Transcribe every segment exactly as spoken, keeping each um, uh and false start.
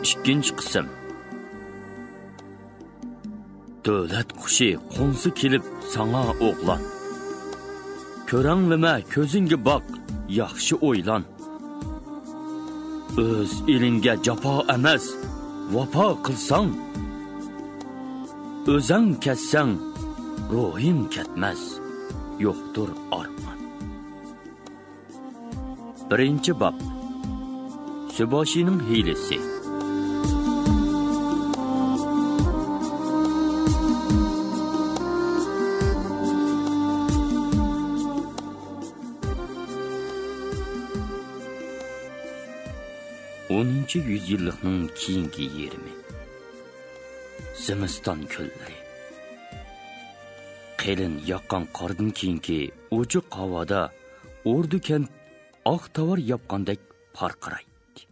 ئىككىنچى قىسىم. دۆلەت قۇشى قونسا كېلىپ ساڭا ئوغلان. كۆرەڭلىمە كۆزۈڭگە باق، ياخشى ئويلان. ئۆز ئېلىڭگە جاپا ئەمەس، ۋاپا قىلساڭ. ئۆزەڭ كەتسەڭ، روھىڭ كەتمەس، يوقتۇر ئارمان. بىرىنچى باب. سۇباشىنىڭ ھىيلىسى. ئونىنچى يۈزيىللىقنىڭ كېيىنكى يېرىمى. زىمىستان كۈنلىرى. قېلىن ياغقان قاردىن كېيىنكى ئوچۇق ھاۋادا ئوردۇ كەنت ئاق تاۋار ياپقاندەك پارقىرايتتى.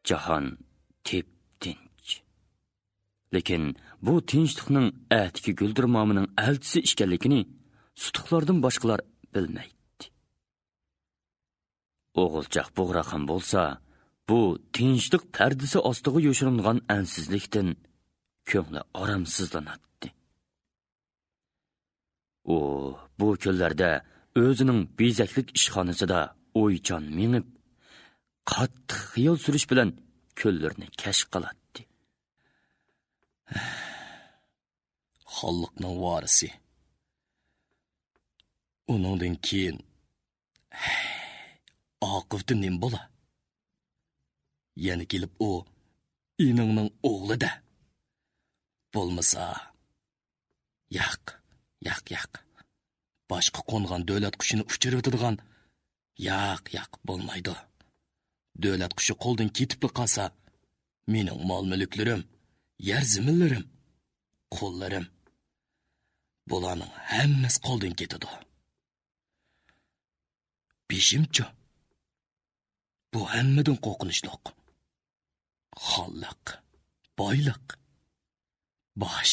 جاھان تىپ-تىنچ. لېكىن بۇ تىنچلىقنىڭ ئەتىكى گۈلدۈرمامىنىڭ ئەلچىسى ئىكەنلىكىنى سۇتۇقلاردىن باشقىلار بىلمەيتتى. ئوغۇلچاق بۇغراخان بولسا، بۇ تىنچلىق پەردىسى ئاستىغا يوشۇرۇنغان ئەنسىزلىكتىن كۆڭلى ئارامسىزلىناتتى. ئۇ بۇ كۈنلەردە ئۆزىنىڭ بېزەكلىك ئىشخانىسىدا ئويچان مېڭىپ، قاتتىق خىيال سۈرۈش بىلەن كۈنلىرىنى كەش قىلاتتى. خانلىقنىڭ ۋارىسى. ئۇنىڭدىن كېيىن ئاقىۋىتى نېمە بولا؟ يەنە كېلىپ ئۇ ئىنىڭنىڭ ئوغلى-دە. بولمىسا، ياق، ياق، ياق. باشقا قونغان دۆلەت قۇشىنى ئۇچۇرۇۋېتىدىغان، ياق، ياق، بولمايدۇ. دۆلەت قۇشى قولدىن كېتىپلا قالسا، مېنىڭ مال-مۈلۈكلىرىم، يەر-زېمىنلىرىم، قۇللىرىم، بۇلارنىڭ ھەممىسى قولدىن كېتىدۇ. بېشىمچۇ؟ بۇ ھەممىدىن قورقۇنچلۇق. خانلىق، بايلىق، باش.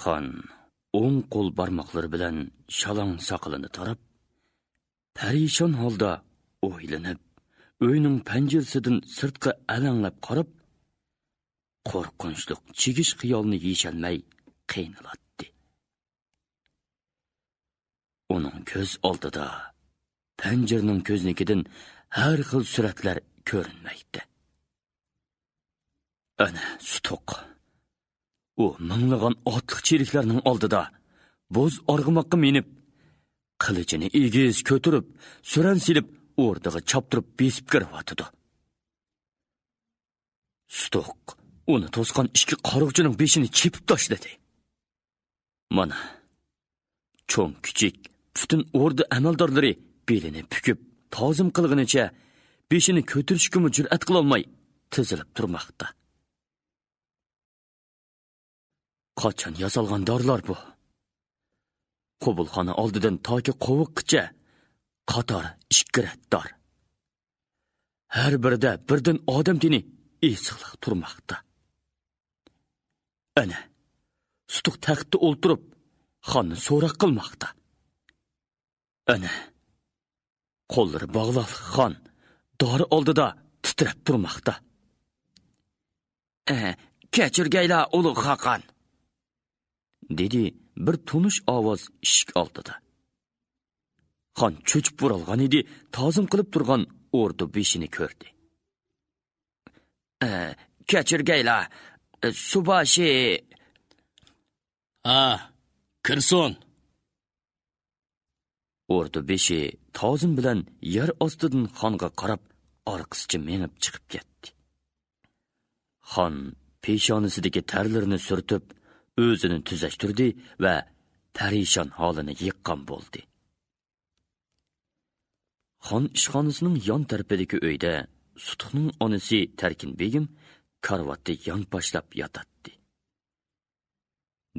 خان ئوڭ قول بارماقلىرى بىلەن شالاڭ ساقىلىنى تاراپ، پەرىشان ھالدا ئويلىنىپ، ئۆينىڭ پەنجىرىسىدىن سىرتقا ئەلەڭلەپ قاراپ، قورقۇنچلۇق چىگىش خىيالىنى يېشەلمەي قىينىلاتتى. ئۇنىڭ كۆز ئالدىدا پەنجىرىنىڭ كۆزنىكىدىن ھەر خىل سۈرەتلەر كۆرۈنمەكتە. ئەنە سۇتۇق. ئۇ مىڭلىغان ئاتلىق چېرىكلەرنىڭ ئالدىدا بوز ئارغىماققا مىنىپ، قىلىچىنى ئېگىز كۆتۈرۈپ، سۈرەن سېلىپ، ئوردىغا چاپتۇرۇپ بېسىپ كىرىۋاتىدۇ. سۇتۇق ئۇنى توسقان ئىككى قارىغۇچىنىڭ بېشىنى چېپىپ تاشلىدى. مانا، چوڭ-كىچىك پۈتۈن ئوردا ئەمەلدارلىرى بېلىنى پۈكۈپ، تازىم قىلغىنىچە بېشىنى كۆتۈرۈشكىمۇ جۈرئەت قىلالماي تىزىلىپ تۇرماقتا. قاچان ياسالغان دارلار بۇ؟ قوبۇلخانا ئالدىدىن تاكى قوۋۇققىچە قاتار ئىككى رەت دار. ھەر بىرىدە بىردىن ئادەم تېنى ئېسىقلىق تۇرماقتا. ئەنە، سۇتۇق تەختتە ئولتۇرۇپ، خاننى سوراق قىلماقتا. ئەنە، قوللىرى باغلاقلىق خان دارى ئالدىدا تىترەپ تۇرماقتا. ئە، كەچۈرگەيلا، ئۇلۇغ خاقان! دېدى بىر تونۇش ئاۋاز ئىشىك ئالدىدا. خان چۆچۈپ بۇرالغان ئىدى، تازىم قىلىپ تۇرغان ئوردا بېشىنى كۆردى. ئە، كەچۈرگەيلا، سۇباشى! ھا، كىرسۇن! ئوردا بېشى تازىم بىلەن يەر ئاستىدىن خانغا قاراپ ئارقىسىچە مېڭىپ چىقىپ كەتتى. خان پېشانىسىدىكى تەرلىرىنى سۈرتۈپ، ئۆزىنى تۈزەشتۈردى ۋە پەرىشان ھالىنى يىغقان بولدى. خان ئىشخانىسىنىڭ يان تەرىپىدىكى ئۆيدە سۇتۇقنىڭ ئانىسى تەركىن بېگىم كارىۋاتتا يانپاشلاپ ياتاتتى.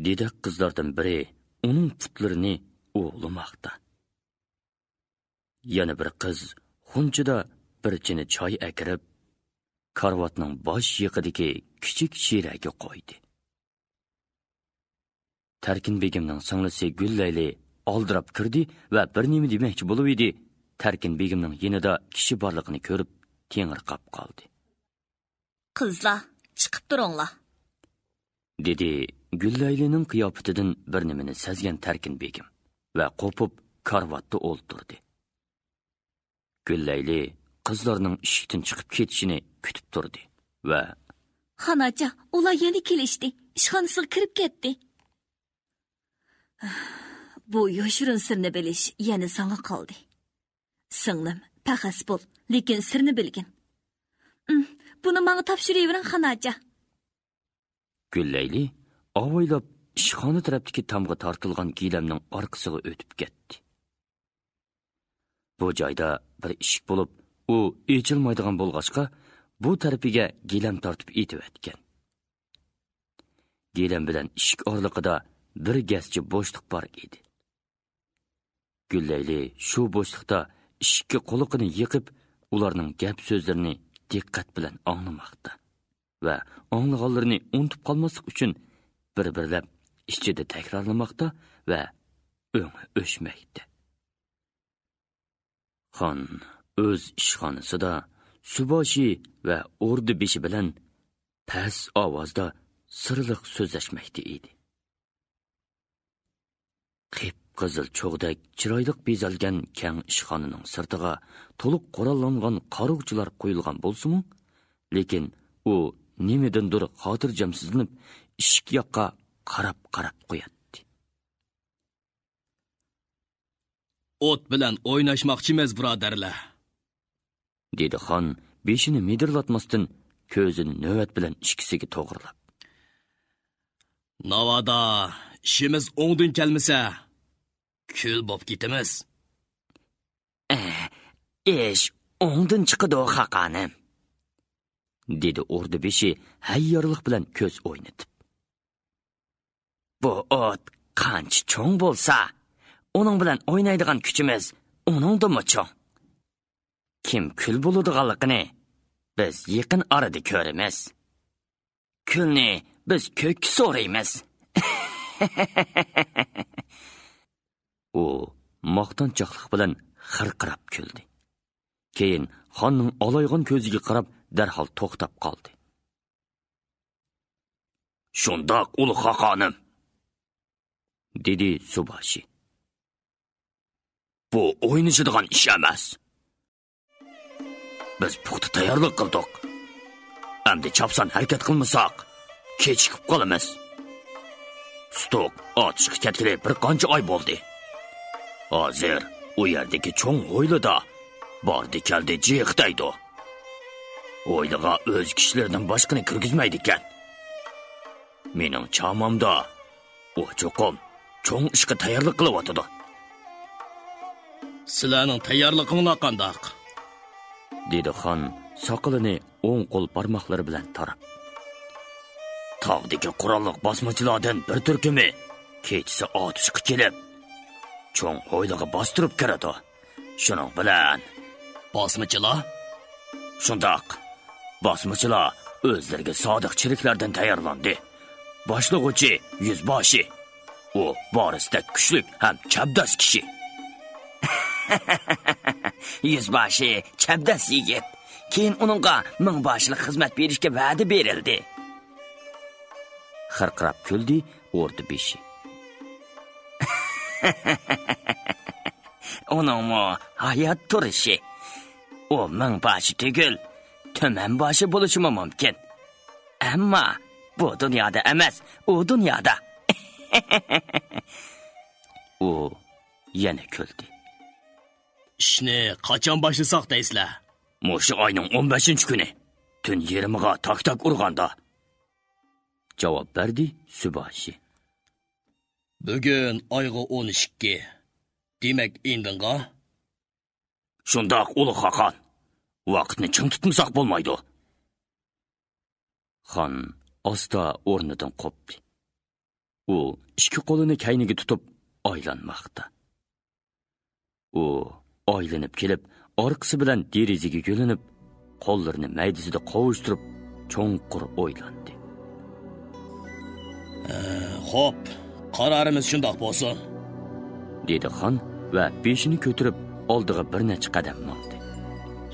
دېدەك قىزلاردىن بىرى ئۇنىڭ پۇتلىرىنى ئۇۋىلىماقتا. يەنە بىر قىز خۇنچىدا بىر چىنە چاي ئەكىرىپ، كارىۋاتنىڭ باش يېقىدىكى كىچىك شىرەگە قويدى. تەركىن بېگىمنىڭ سىڭلىسى گۈللەيلى ئالدىراپ كىردى ۋە بىر نېمە دېمەكچى بولۇۋىدى، تەركىن بېگىمنىڭ يېنىدا كىشى بارلىقىنى كۆرۈپ، تېڭىرقاپ قالدى. «قىزلار، چىقىپ تۇرۇڭلار!» دېدى گۈللەيلىنىڭ قىياپىتىدىن بىر نېمىنى سەزگەن تەركىن بېگىم ۋە قوپۇپ كارىۋاتتا ئولتۇردى. گۈللەيلى قىزلارنىڭ ئىشىكتىن چىقىپ كېتىشىنى كۈتۈپ تۇردى ۋە، «خان ئاچا، ئۇلار يەنە كېلىشتى، ئىشخانىسىغا كىرىپ كەتتى.» «بۇ يوشۇرۇن سىرنى بىلىش يەنە ساڭا قالدى. سىڭلىم، پەخەس بول، لېكىن سىرنى بىلگىن.» «ئىم، بۇنى ماڭا تاپشۇرۇۋېرىڭ، خان ئاچا.» گۈللەيلى ئاۋايلاپ ئىشخانا تەرەپتىكى تامغا تارتىلغان گىلەمنىڭ ئارقىسىغا ئۆتۈپ كەتتى. بۇ جايدا بىر ئىشىك بولۇپ، ئۇ ئېچىلمايدىغان بولغاچقا، بۇ تەرىپىگە گىلەم تارتىپ ئېتىۋەتكەن. گىلەم بىلەن ئىشىك ئارىلىقىدا بىر گەزچە بوشلۇق بار ئىدى. گۈللەيلى شۇ بوشلۇقتا ئىشىككە قۇلىقىنى يېقىپ، ئۇلارنىڭ گەپ سۆزلىرىنى دىققەت بىلەن ئاڭلىماقتا ۋە ئاڭلىغانلىرىنى ئۇنتۇپ قالماسلىق ئۈچۈن بىر-بىرلەپ ئىچىدە تەكرارلىماقتا ۋە ئۆڭى ئۆچمەكتە. خان ئۆز ئىشخانىسىدا سۇباشى ۋە ئوردا بېشى بىلەن پەس ئاۋازدا سىرلىق سۆزلەشمەكتە ئىدى. قىپقىزىل چوغدەك چىرايلىق بېزەلگەن كەڭ ئىشخانىنىڭ سىرتىغا تولۇق قوراللانغان قارۇغچىلار قويۇلغان بولسىمۇ، لېكىن ئۇ نېمىدىندۇر خاتىرجەمسىزلىنىپ، ئىشىك ياققا قاراپ-قاراپ قوياتتى. «ئوت بىلەن ئويناشماقچىمىز، بۇرادەرلەر.» دېدى خان بېشىنى مىدىرلاتماستىن، كۆزىنى نۆۋەت بىلەن ئىككىسىگە توغرىلاپ. «ناۋادا ئىشىمىز ئوڭدىن كەلمىسە، كۈل بوپ كېتىمىز.» «ئىش ئوڭدىن چىقىدۇ، خاقانىم.» دېدى ئوردا بېشى ھەييارلىق بىلەن كۆز ئوينىتىپ. «بۇ ئوت قانچە چوڭ بولسا، ئۇنىڭ بىلەن ئوينايدىغان كۈچىمىز ئۇنىڭدىنمۇ چوڭ. كىم كۈل بولىدىغانلىقىنى بىز يېقىن ئارىدا كۆرىمىز. كۈلنى بىز كۆككە سورۇيمىز.» ئۇ ماختانچاقلىق بىلەن خىرقىراپ كۈلدى. كېيىن خاننىڭ ئالايغان كۆزىگە قاراپ دەرھال توختاپ قالدى. «شۇنداق، ئۇلۇغ خاقانىم.» دېدى سۇباشى. «بۇ ئوينىشىدىغان ئىش ئەمەس. بىز پۇختا تەييارلىق قىلدۇق. ئەمدى چاپسان ھەرىكەت قىلمىساق، كېچىكىپ قالىمىز. ستوك ئاتۇشقا كەتكىلى بىر قانچە ئاي بولدى. ھازىر ئۇ يەردىكى چوڭ ھويلىدا باردى-كەلدى جىق دەيدۇ. ھويلىغا ئۆز كىشىلىرىدىن باشقىنى كىرگۈزمەيدىكەن. مېنىڭ چامامدا، ئۇ چوقۇم چوڭ ئىشقا تەييارلىق قىلىۋاتىدۇ.» «سىلەرنىڭ تەييارلىقىڭلار قانداق؟» دېدى خان ساقىلىنى ئوڭ قول بارماقلىرى بىلەن تاراپ. «تاغدىكى قوراللىق باسمىچىلاردىن بىر تۈركۈمى كېچىسى ئاتۇشقا كېلىپ، چوڭ ھويلىغا باستۇرۇپ كىرىدۇ. شۇنىڭ بىلەن...» «باسمىچىلار؟» «شۇنداق. باسمىچىلار ئۆزلىرىگە سادىق چېرىكلەردىن تەييارلاندى. باشلىغۇچى يۈزباشى. ئۇ ۋارىستەك كۈچلۈك ھەم چەبدەس كىشى.» «يۈزباشى چەبدەس يىگىت. كېيىن ئۇنىڭغا مىڭباشىلىق خىزمەت بېرىشكە ۋەدە بېرىلدى.» خىرقىراپ كۈلدى ئوردا بېشى. «ئۇنىڭمۇ ھايات تۇرۇشى. ئۇ مىڭباشى تۈگۈل، تۈمەنباشى بولۇشىمۇ مۇمكىن. ئەمما بۇ دۇنيادا ئەمەس، ئۇ دۇنيادا.» ئۇ يەنە كۈلدى. «ئىشنى قاچان باشلىساق دەيسىلەر؟» «مۇشۇ ئاينىڭ ئون بەشىنچى كۈنى، تۈن يېرىمىغا تاك-تاك ئۇرغاندا.» جاۋاب بەردى سۈباشى. «بۈگۈن ئايغا ئون ئىككى. دېمەك، ئىندىنغا.» «شۇنداق، ئۇلۇغ خاقان. ۋاقىتنى چىڭ تۇتمىساق بولمايدۇ.» خان ئاستا ئورنىدىن قوپتى. ئۇ ئىككى قولىنى كەينىگە تۇتۇپ ئايلانماقتا. ئۇ ئايلىنىپ كېلىپ، ئارقىسى بىلەن دېرىزىگە يۆلىنىپ، قوللىرىنى مەيدىسىدە قوۋۇشتۇرۇپ، چوڭقۇر ئويلاندى. «ھە، خوپ، قارارىمىز شۇنداق بولسۇن.» دېدى خان ۋە بېشىنى كۆتۈرۈپ، ئالدىغا بىر نەچچە قەدەم ماڭدى.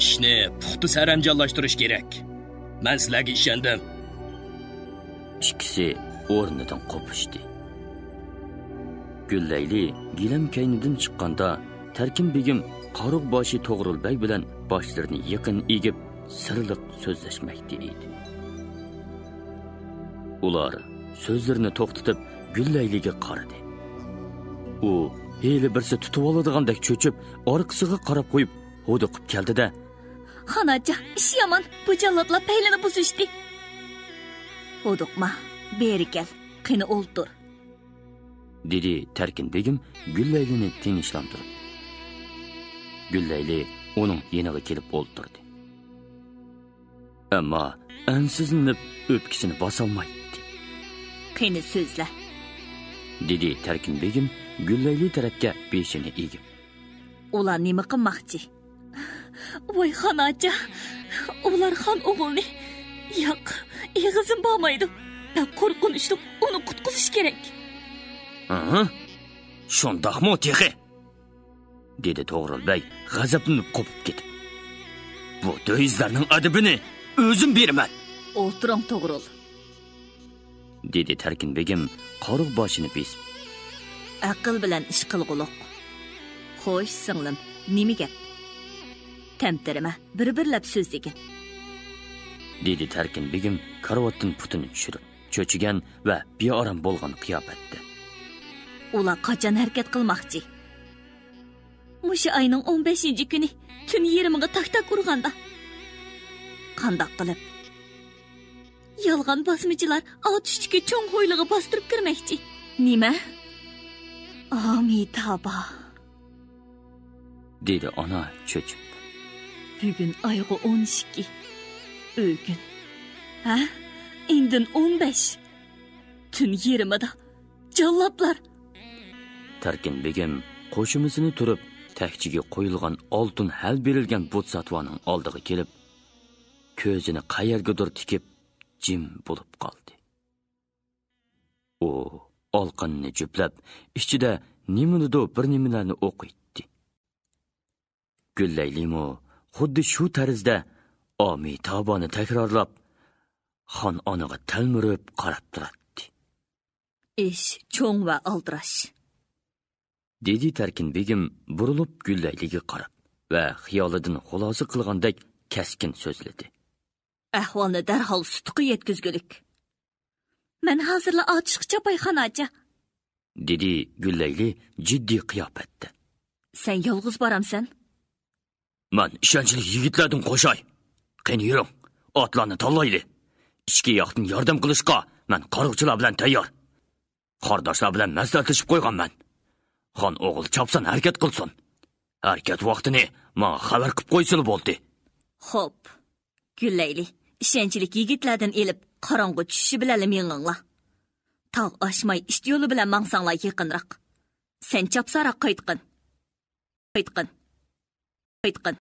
ئىشنى پۇختا سەرئەنجاملاشتۇرۇش كېرەك. مەن سىلەرگە ئىشەندىم. ئىككىسى ئورنىدىن قوپۇشتى. گۈللەيلى گىلەم كەينىدىن چىققاندا، تەركىن بېگىم قارۇغ باشى توغرۇل بەگ بىلەن باشلىرىنى يېقىن ئېگىپ، سىرلىق سۆزلەشمەكتە ئىدى. ئۇلار سۆزلىرىنى توختىتىپ، گۈللەيلىگە قارىدى. ئۇ ھېلى بىرسى تۇتۇۋالىدىغاندەك چۆچۈپ، ئارقىسىغا قاراپ قويۇپ، ھودۇقۇپ كەلدى-دە، خان ئاچا، ئىش يامان، بۇ جاللاتلار پەيلىنى بۇزۇشتى. ھودۇقما، بېرى كەل، قېنى ئولتۇر، دېدى تەركىن بېگىم گۈللەيلىنى تىنچلاندۇرۇپ. گۈللەيلى ئۇنىڭ يېنىغا كېلىپ ئولتۇردى. ئەمما ئەنسىزلىنىپ ئۆپكىسىنى باسالمايتتى. قېنى سۆزلە، دېدى تەركىن بېگىم گۈللەيلى تەرەپكە بېشىنى ئېگىپ. ئۇلار نېمە قىلماقچى؟ ۋاي خان ئاچا، ئۇلار خان ئوغلىنى، ياق، ئېغىزىم بارمايدۇ. بەك قورقۇنچلۇق، ئۇنى قۇتقۇزۇش كېرەك. ھە؟ شۇنداقمۇ تېخى؟ دېدى توغرۇل بەگ غەزەپلىنىپ قوپۇپ كېتىپ. بۇ دۆيۈزلەرنىڭ ئەدىپىنى ئۆزۈم بېرىمەن. ئولتۇرۇڭ توغرۇل، دېدى تەركىن بېگىم قارۇغ باشىنى بېسىپ. ئەقىل بىلەن ئىش قىلغۇلۇق. خوش، سىڭلىم، نېمە گەپ؟ تەمتىرىمە، بىر-بىرلەپ سۆزلىگىن، دېدى تەركىن بېگىم كارىۋاتتىن پۇتىنى چۈشۈرۈپ، چۆچۈگەن ۋە بىئارام بولغان قىياپەتتە. ئۇلار قاچان ھەرىكەت قىلماقچى؟ مۇشۇ ئاينىڭ ئون بەشىنچى كۈنى تۈن يېرىمىغا تاك-تاك ئۇرغاندا. قانداق قىلىپ؟ يالغان باسمىچىلار ئاتۇشتىكى چوڭ ھويلىغا باستۇرۇپ كىرمەكچى. نېمە؟ ئامىتابا، دېدى ئانا چۆچۈپ. بۈگۈن ئايغا ئون ئىككى. ئۆگۈن. ھە؟ ئىندىن ئون بەش. تۈن يېرىمىدا جاللاتلار. تەركىن بېگىم قوشۇمىسىنى تۈرۈپ، تەكچىگە قويۇلغان ئالتۇن ھەل بېرىلگەن بۇت ساتۋانىڭ ئالدىغا كېلىپ، كۆزىنى قەيەرگىدۇر تىكىپ، جىم بولۇپ قالدى. ئۇ ئالىقىنىنى جۈپلەپ، ئىچىدە نېمىنىدۇ بىر نېمىلەرنى ئوقۇيتتى. گۈللەيلىمۇ خۇددى شۇ تەرزدە ئامىتابانى تەكرارلاپ، خان ئانىغا تەلمۈرۈپ قاراپ تۇراتتى. ئىش چوڭ ۋە ئالدىراش، دېدى تەركىن بېگىم بۇرۇلۇپ گۈللەيلىگە قاراپ ۋە خىيالىدىن خۇلاسە قىلغاندەك كەسكىن سۆزلىدى. ئەھۋالنى دەرھال سۇتۇققا يەتكۈزگۈلۈك. مەن ھازىرلا ئاتۇشقا چاپاي خان ئاچا، دېدى گۈللەيلى جىددىي قىياپەتتە. سەن يالغۇز بارامسەن؟ مەن ئىشەنچلىك يىگىتلەردىن قوشاي. قېنى يۈرۈڭ، ئاتلارنى تاللايلى. ئىچكى ياقتىن ياردەم قىلىشقا مەن قارۇقچىلار بىلەن تەييار. قارداشلار بىلەن مەسلىھەتلىشىپ قويغانمەن. خان ئوغۇل چاپسان ھەرىكەت قىلسۇن. ھەرىكەت ۋاقتىنى ماڭا خەۋەر قىپ قويسىلا بولدى. خوپ، گۈللەيلى، ئىشەنچلىك يىگىتلەردىن ئېلىپ، قاراڭغۇ چۈشۈشى بىلەنلا مېڭىڭلار. تاغ ئاشماي ئىت يولى بىلەن ماڭساڭلار يېقىنراق. سەن چاپسانراق قايتقىن. قايتقىن. قايتقىن.